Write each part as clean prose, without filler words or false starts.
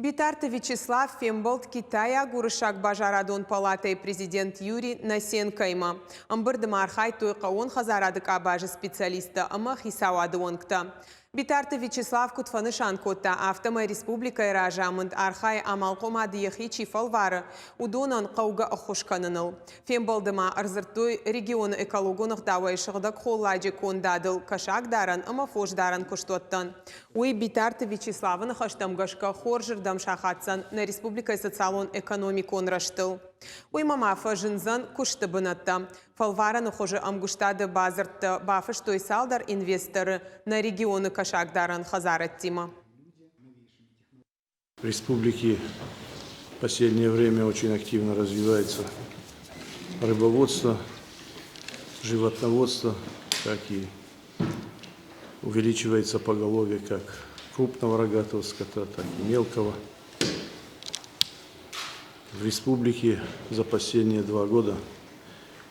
Битарты Вячеслав фембӕлд Китайаг-Уырыссаг базарадон палатӕйы президент Юрий Носенкоимӕ. Ӕмбырды ма архайдтой хъӕууон хӕдзарады къабазы специалисттӕ ӕмӕ хицауады уӕнгтӕ. Битарты Вячеслав куыд фӕнысан кодта, афтӕмӕй республикӕйы разамынд архайы амалхъомады йӕхи чи фӕлвары, уыдонӕн хъӕугӕ ӕххуыс кӕныныл. Фембӕлды ма ӕрдзырдтой регионы экологон ӕгъдауӕй сыгъдӕг холладжы кондадыл, кӕсагдарӕн ӕмӕ фосдарӕн куыстуӕттӕн. Уый, Битарты Вячеславы ныхӕстӕм гӕсгӕ, хорзырдӕм сахаддзӕн нӕ республикӕйы социалон-экономикон рӕзтыл. Уыимӕ ма фӕзындзӕн куысты бынӕттӕ. Фӕлварӕны хуызы ӕмгуыстады бадзырдтӕ бафыстой цалдӕр инвесторы нӕ регионы кӕсагдарӕн хӕдзарӕдтимӕ. В республике в последнее время очень активно развивается рыбоводство, животноводство, так и увеличивается поголовье как крупного рогатого скота, так и мелкого. В республике за последние 2 года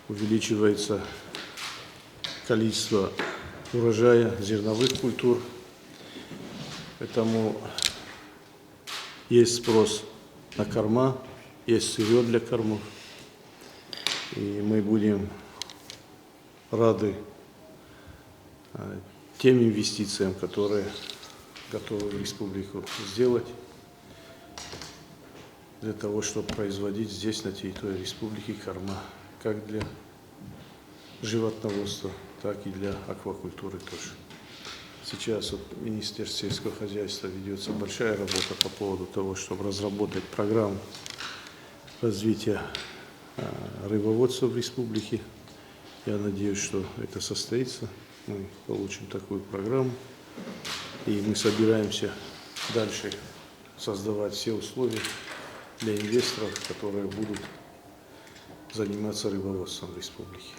увеличивается количество урожая зерновых культур. Поэтому есть спрос на корма, есть сырье для кормов. И мы будем рады тем инвестициям, которые готовы в республику сделать для того, чтобы производить здесь, на территории республики, корма как для животноводства, так и для аквакультуры тоже. Сейчас вот в Министерстве сельского хозяйства ведется большая работа по поводу того, чтобы разработать программу развития рыбоводства в республике. Я надеюсь, что это состоится. Мы получим такую программу. И мы собираемся дальше создавать все условия для инвесторов, которые будут заниматься рыбоводством в республике.